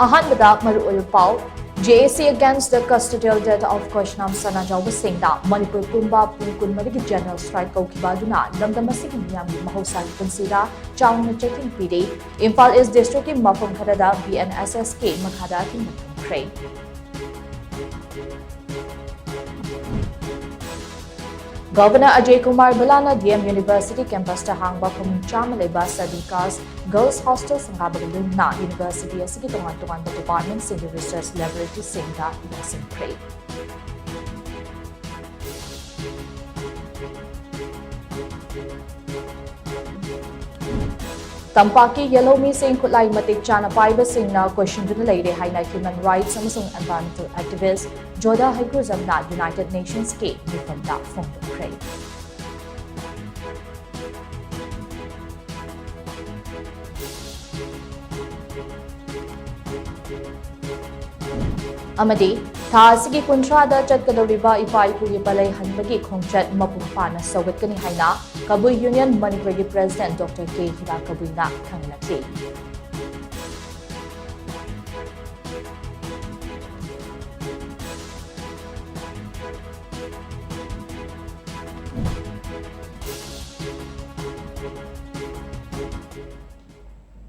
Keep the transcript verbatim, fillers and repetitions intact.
ꯑꯍꯥꯟꯕꯗ ꯃꯔꯨꯑꯣꯏꯕ ꯄꯥꯎ꯫ J A C against the custodial death of ꯀꯣꯏꯁꯅꯥꯝ ꯁꯅꯥꯖꯥꯎꯕ ꯁꯤꯡꯅ ꯃꯅꯤꯄꯨꯔ ꯄꯨꯝꯕ ꯄꯨꯡ ꯀꯨꯟꯃꯔꯤꯒꯤ general strike ꯀꯧꯈꯤꯕ ꯑꯗꯨꯅ ꯂꯝꯗꯝ ꯑꯁꯤꯒꯤ ꯃꯤꯌꯥꯝꯒꯤ ꯃꯍꯧꯁꯥꯒꯤ ꯄꯨꯟꯁꯤꯗ ꯆꯥꯎꯅ ꯆꯩꯊꯦꯡ ꯄꯤꯔꯤ꯫ ꯏꯝꯐꯥꯜ East districtꯀꯤ ꯃꯐꯝ ꯈꯔꯗ B N S S ꯀꯤ ꯃꯈꯥꯗ ꯑꯊꯤꯡꯕ ꯊꯝꯈ꯭ꯔꯦ꯫ ꯒꯚꯔꯅꯔ ꯑꯖꯌ ꯀꯨꯃꯥꯔ ꯚꯜꯂꯥꯅ D M University campusꯇ ꯍꯥꯡꯕ ꯐꯃꯨꯡ ꯆꯥꯝꯃ ꯂꯩꯕ scheduled caste girls hostel ꯁꯪꯒꯥꯕꯒ ꯂꯣꯏꯅꯅ university ꯑꯁꯤꯒꯤ ꯇꯣꯉꯥꯟ ꯇꯣꯉꯥꯟꯕ departmentꯁꯤꯡꯒꯤ research laboratoryꯁꯤꯡꯗ ꯌꯦꯡꯁꯤꯟꯈ꯭ꯔꯦ꯫ ꯇꯝꯄꯥꯛꯀꯤ ꯌꯦꯜꯍꯧꯃꯤꯁꯤꯡ ꯈꯨꯠꯂꯥꯏ ꯃꯇꯤꯛ ꯆꯥꯅ ꯄꯥꯏꯕꯁꯤꯡꯅ ꯀꯣꯏꯁꯤꯟꯗꯨꯅ ꯂꯩꯔꯦ ꯍꯥꯏꯅ human rights ꯑꯃꯁꯨꯡ environmental activist ꯖꯣꯗꯥ ꯍꯩꯀ꯭ꯔꯨꯖꯝꯅ United Nationsꯀꯤ ꯃꯤꯐꯝꯗ ꯐꯣꯡꯗꯣꯛꯈ꯭ꯔꯦ꯫ ꯑꯃꯗꯤ ꯊꯥ ꯑꯁꯤꯒꯤ ꯀꯨꯟꯊ꯭ꯔꯥꯗ ꯆꯠꯀꯗꯧꯔꯤꯕ ꯏꯄꯥ ꯏꯄꯨꯒꯤ ꯄꯥꯂꯩ ꯍꯟꯕꯒꯤ ꯈꯣꯡꯆꯠ ꯃꯄꯨꯡ ꯐꯥꯅ ꯁꯧꯒꯠꯀꯅꯤ ꯍꯥꯏꯅ ꯀꯕꯨꯏ Union ꯃꯅꯤꯄꯨꯔꯒꯤ President Doctor K ꯍꯤꯔꯥ ꯀꯕꯨꯏꯅ ꯈꯪꯍꯜꯂꯛꯂꯤ꯫